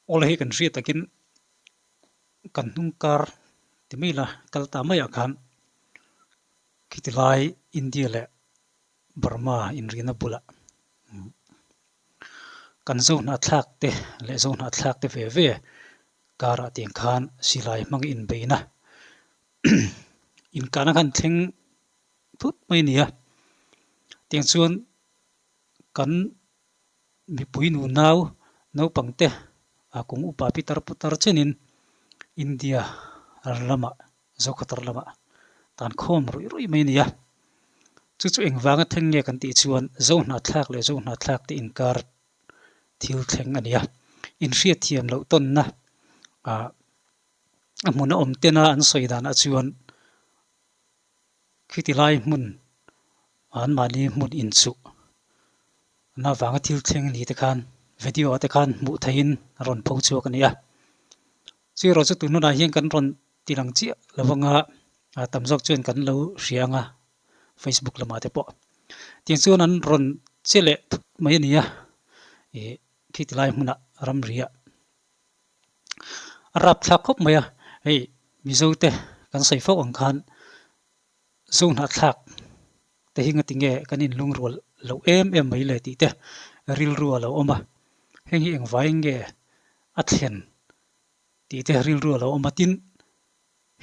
Awl hei kan hriat takin kan hnung kar ti mai la kal ta maiah khan khiti lai India leh Burma inrina bulah kan zo hnahthlak te leh zo hnahthlak te ve ve karah tiang khan silai hmang inbeihna inkahna khan thleng thut mai a ni a. Tiang chuan kan mipui nunau naupang te a kum upa pitar putar chenin India lamah Zokhatar lamah tan khawm ruih ruih mai a ni a. Chu chu engvanga thleng nge kan tih chuan Zohnahthlak leh Zohnahthlak te inkar thil thleng a ni a. Inhriatthiam loh tawnna ah a hmun a awm tena an sawi danah chuan Khiti lai hmun anmahni hmun inchuh na avanga thil thleng ni te khan video ah te khan hmuh theihin a rawn pho chhuak a ni a. Chu erawh chu tun hunah hian kan rawn ti lang chiah lo anga tam zawk chuan kan lo hria anga Facebook lamah te pawh. Tiang chuan an rawn che leh thut mai a ni a, ih khiti lai hmunah ramriah. A rapthlak khawp mai a, hei Mizo te kan sawi fo ang khan Zo hnahthlak te hi ngatinge kan inlungrual loh em em mai le tih te rilru a lo awm a, heng hi engvaiin nge a thlen tih te rilru a lo awm a, tin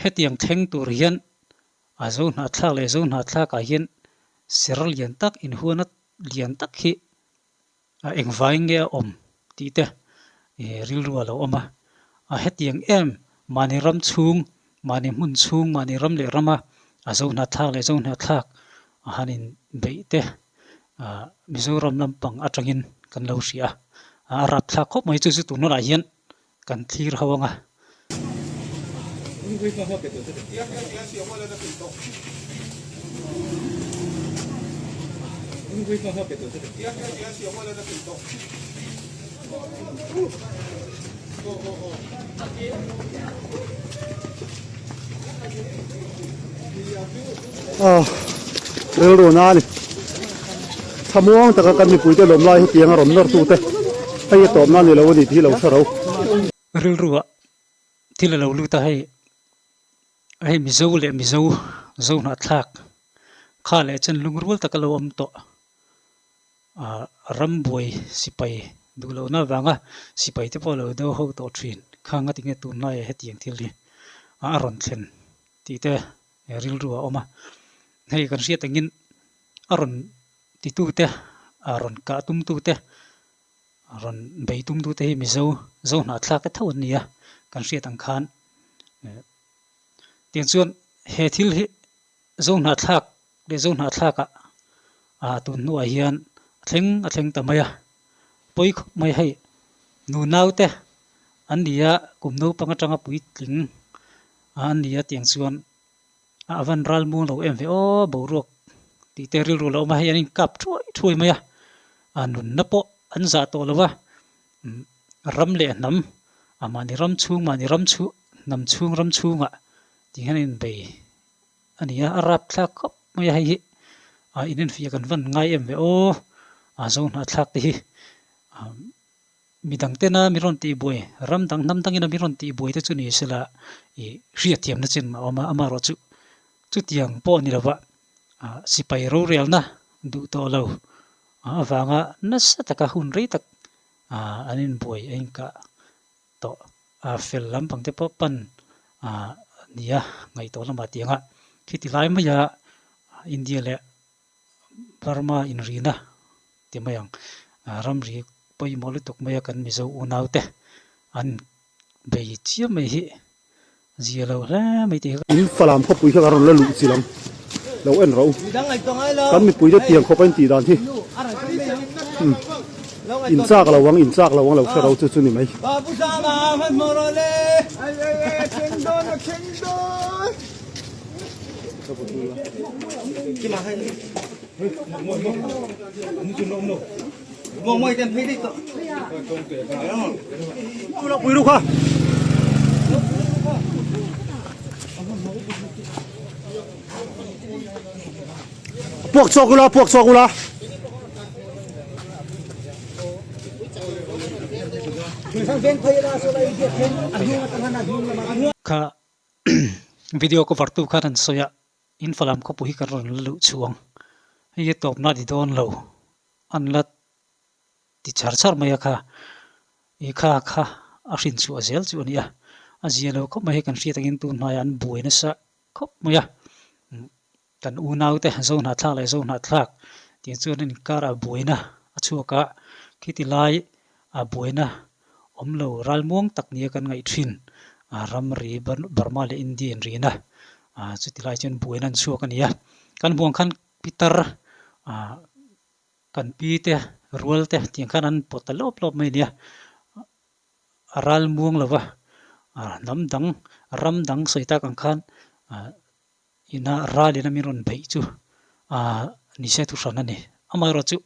hetiang thleng tur hian a Zo hnahthlak leh Zo hnahthlakah hian ser lian tak inhuana lian tak hi A engvai nge a awm tih te rilru a lo awm a, a hetiang em mahni ram chhung, mahni hmun chhung, mahni ram leh rama a zo hnahthlak leh zo hnahthlak a han in beih te Mizoram lampang atangin kan lo hria a, a rapthlak khawp mai chu chu tun hunah hian kan thlir ho ang a. Rilru na a ni. Thlamuang taka kan mipuite lawm lai hetiang a rawn nawr tute hei a tawpna a ni lo a ni tih hi lo hre ro. Rilru ah thil a lo lut a hei hei Mizo leh Mizo zo hnahthlak kha leh chen lungrual taka lo awm tawh ah rambuai sipai duh lohna avanga sipai te pawh lo do ho tawh thin kha nga tinge tunlai ah hetiang thil hi a rawn thlen tih te rilru a awm a hei kan hriat angin a rawn titute a rawn kah tumtute rawn bei tumtute hi Mizo zo hnahthlak te tho an ni a kan hriat ang khan tiang chuan he thil hi zo hnahthlak leh zo hnahthlakah ah tun hnuah hian a thleng a thleng ta mai a pawi khawp mai hei nunau te an ni a kum naupang atanga puitling an ni a tiang chuan A van ral muang lo em ve aw boruak tih te rilru lo awm a, hei an inkap thuai thuai mai a, a nunna pawh an zah tawh lo va, ram leh hnam a mahni ram chhung mahni ram chhung hnam chhung ram chhungah tih hian an inbei a ni a, a rapthlak khawp mai a hei hi a inenfiah kan van ngai em ve aw a zo hnahthlak te hi. Mi dang tena mi rawn tih buai, ram dang hnam dangina mi rawn tih buai te chu ni sela ih hriatthiamna chin a awm a, amaherawh chu chutiang pawh ni lova ah sipai rorelna duh tawh lo avanga nasa taka hun rei tak ah an inbuai a inkah tawh a fel lampang te pawh pan ah nia ngaihtuah lamah tianga khiti lai maia India leh Burma inrina ti mai ang. Ramri pawimawh lutuk maia kan Mizo unaute an bei chiam mai hi zia lo hle mai tih hi. In Falam khawpui kha ka rawn la luh chilh ang, lo en rawh u. Kan mipuite tiang khawp a in tih dan hi in chak lo ang, in chak lo ang lo hre ro chu chu ni mai. Puak chhuak ula, puak chhuak ula. Kha video cover tu khan an sawi a, in Falam khawpui hi kan rawn la luh chhuang. Hei hi tawpna a ni dawn lo, an la ti char char mai a kha. I kha kha a hrin chhuah zel chu a ni a, a zia lo khawp mai hei kan hriat angin tun hnaiah an buai nasa khawp mai a. Kan unaute zo hnahthlak leh zo hnahthlak tih chuan an inkar a buaina a chhuak a, khiti lai a buaina awm lo ralmuang tak nia kan ngaih thin a ramri Burma leh India in rina a chuti lai chuan buaina an chhuak a ni a. Kan hmuh ang khan pitar ah kan pi te rual te tiang khan an pawt ta lawp lawp mai a nia. A ralmuang lova hnam dang ram dang sawi tak ang khan ah Ina ralin a min rawn beih chu aah ni se thu hran a ni. Amaherawh chu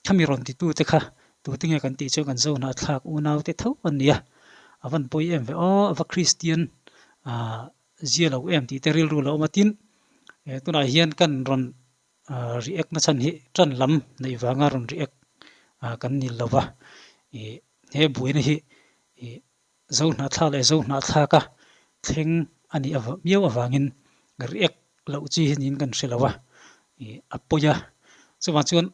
khami rawn titu te kha tute nge kan tih chuan kan zo hnahthlak unau te tho an ni a, a van pawi em ve aw, a va Kristian aah zia lo em tih te rilru lo awm a tin tunah hian kan rawn react na chhan hi tan lam neih vanga rawn react kan ni lo va, ih he buaina hi ih Zo hnahthlak leh zo hnahthlaka thleng a nih avang miau avangin react loh chi hi niin kan hre lo a, ih a pawi a. Chuvang chuan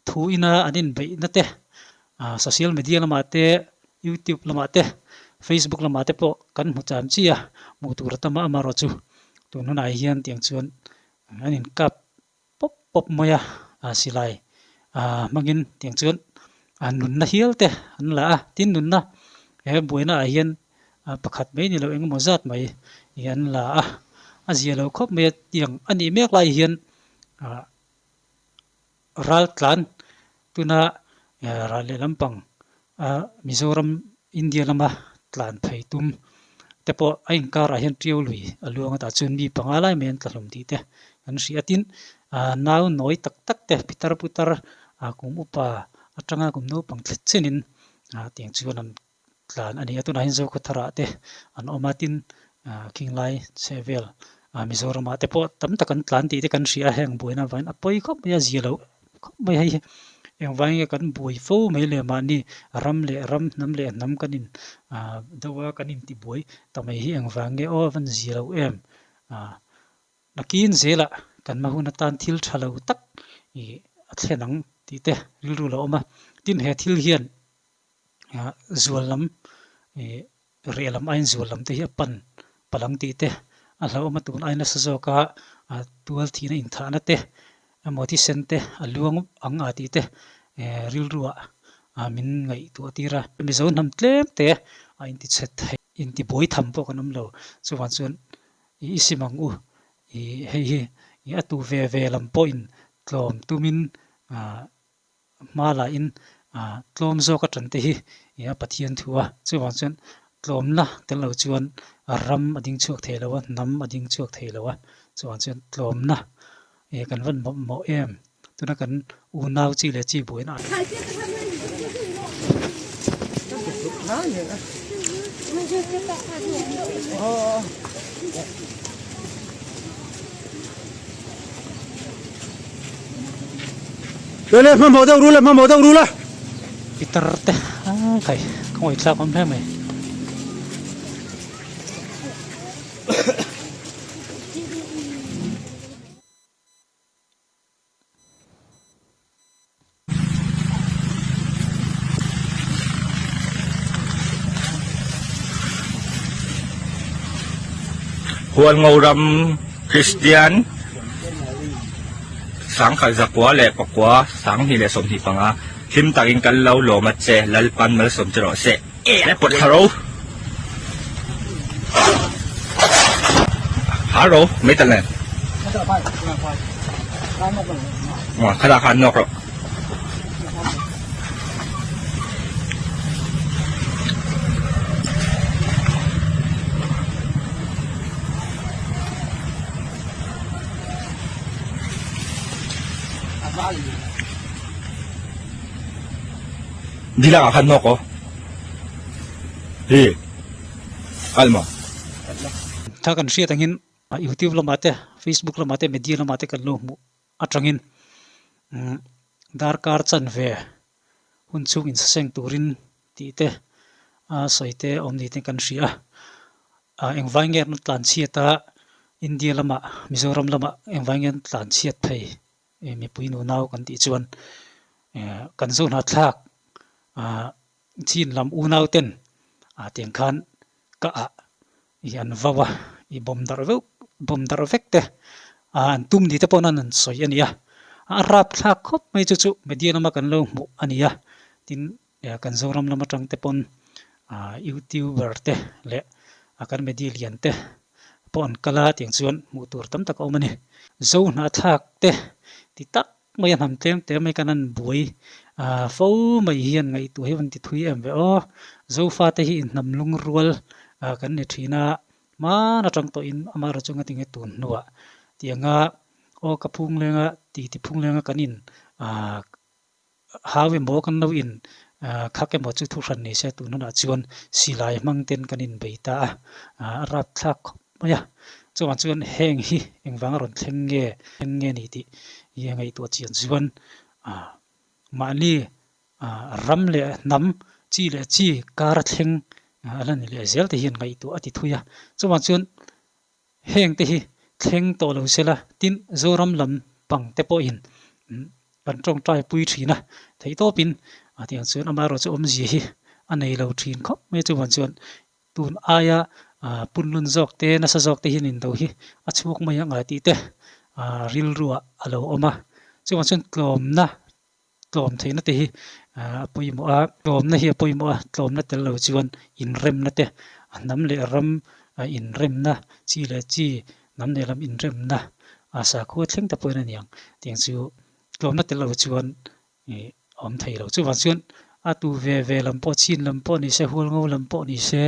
thu ina an inbeihna te, ah social media lamah te, youtube lamah te, facebook lamah te pawh kan hmu cham chi a, hmuh tur a tam a, amaherawhchu tun hunah hian tiang chuan an inkap pawp pawp mai a, ah silai ah hmangin tiang chuan ah nunna hial te an la a, tin nunna he buaina ah hian ah pakhat mai ni lo eng emaw zat mai ih an la a, a zia lo khawp mai a tiang a nih mek lai hian ah ral tlan tuna ral leh lampang ah Mizoram India lama tlan phei tum te pawh a inkarah hian ṭiau lui a luang a tah chuan mi panga lai mai an tla hlawm tih te kan hria tin ah nau nawi tak tak te pitar putar ah kum upa atanga kum naupang thlet chenin ah tiang chuan an tlan a ni a tunah hian Zokhawtharah te an awm a tin ah khinglai chhehvel ah Mizoramah te pawh tam tak an tlan tih te kan hria a heng buaina avangin a pawi khawp mai a zia loh khawp mai hei hi engvangin nge kan buai fo mai le mahni ram leh ram hnam leh hnam kan in ah deuh a kan inti buai ta mai hi engvang nge aw a van zia loh em ah nakin zelah kan hma hun atan thil tha lo tak ih a thlen ang tih te rilru lo awm a tin he thil hian ah zual lam ih reh lam aiin zual lam te hi a pan palang tih te a hlauhawm a tun ai nasa zawk a ah tual thihna inthahna te emaw thisen te a luang ang a tih te eh rilru ah ah min ngaihtuah tir a Mizo hnam tlem te a inti chhe thei inti buai tham pawh kan awm lo chuvang chuan ih i sim ang u ih hei hi ih a tu ve ve lam pawhin tlawm tumin ah Hma lahin tlawm zawk a tan te hi a Pathian thu a, chuvang chuan tlawmna tel lo chuan ram a ding chhuak thei lo a, hnam a ding chhuak thei lo a, chuvang chuan tlawmna kan van mawh em, tuna kan unau chi leh chi buaina a. Le le hmahmawh deuh ru le hmahmawh deuh ru le. Pitar te khai ka ngawih thlak awm hle mai. Hualngo ram Kristian sangkhat zakua leh pakua sanghnih leh 25 hlim takin kan lo lawm a che Lalpan malsawm che rawh se le pawt thla ro ha ro mai tal nen khatah khan nawk rawh. Dila ah khan nawk aw. Hi. Kal maw? Tha kan hriat angin YouTube lamah te, Facebook lamah te, media lamah te kan lo hmuh atangin darkar chanve hun chhung insaseng turin tih te a sawi te awm ni ten kan hria a. Engvai nge an tlan chhiat a, India lamah Mizoram lamah engvai nge an tlan chhiat thei mipui nunau kan tih chuan kan zo hnahthlak chin lam unau ten tiang khan ka ah i an vau a, i bawm darh veuh bawm darh vek te an tum ni te pawh an sawi a ni a, a rapthlak khawp mai chu chu media lama kan lo hmuh a ni a, tin kan Zoram lam atang te pawn youtuber te leh kan media lian te pawh an kal a tiang chuan hmuh tur tam tak a awm a ni. Zo hnahthlak te ti tak mai a hnam tlem te mai kan an buai fo mai hian ngaihtuah hi a van ti thui em ve aw. Zofa te hi inhnam lungrual kan ni thin a, hman atang tawhin amaherawhchu chu ngatinge tun hnuah tianga aw ka phung lenga ti ti phung lenga kan in Hau emaw kan lo in khak emaw chu thuhran ni se tun hunah chuan silai hmang ten kan in bei ta a, a rapthlak khawp mai a. Chuvang chuan heng hi engvang a rawn thleng nge thleng nge ni tih hi a ngaihtuah chian chuan mahni ram leh hnam chi leh chi kar a thleng a la ni leh zel te hian ngaihtuah a ti thui a. Chuvang chuan Heng te hi thleng tawh lo sela, tin Zoram lam pang te pawhin kan tawngtai pui thin a, theihtawpin a tiang chuan amaherawh chu awmzia hi a nei lo thin khawp mai chuan chuan tun aia punlun zawk te nasa zawk te hian indo hi a chhuak mai ang a tih te rilruah a lo awm a, chuvang chuan tlawmna Tlawm theihna te hi a pawimawh a, tlawmna hi a pawimawh a, tlawmna tel lo chuan inremna te, a hnam leh ram inremna, chi leh chi hnam leh ram inremna a sakhua thleng te pawhin a ni ang tiang chu tlawmna tel lo chuan ih a awm thei lo. Chuvang chuan a tu ve ve lam pawh chin lam pawh ni se, hualngo lam pawh ni se,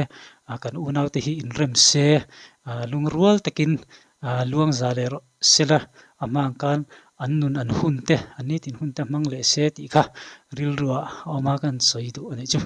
kan unaute hi inrem se, lungrual takin Luangza leh rawh sela a hma ang khan an nun an hun te, an nitin hun te hmang leh se tih kha rilruah a awm a kan sawi duh a nih chu.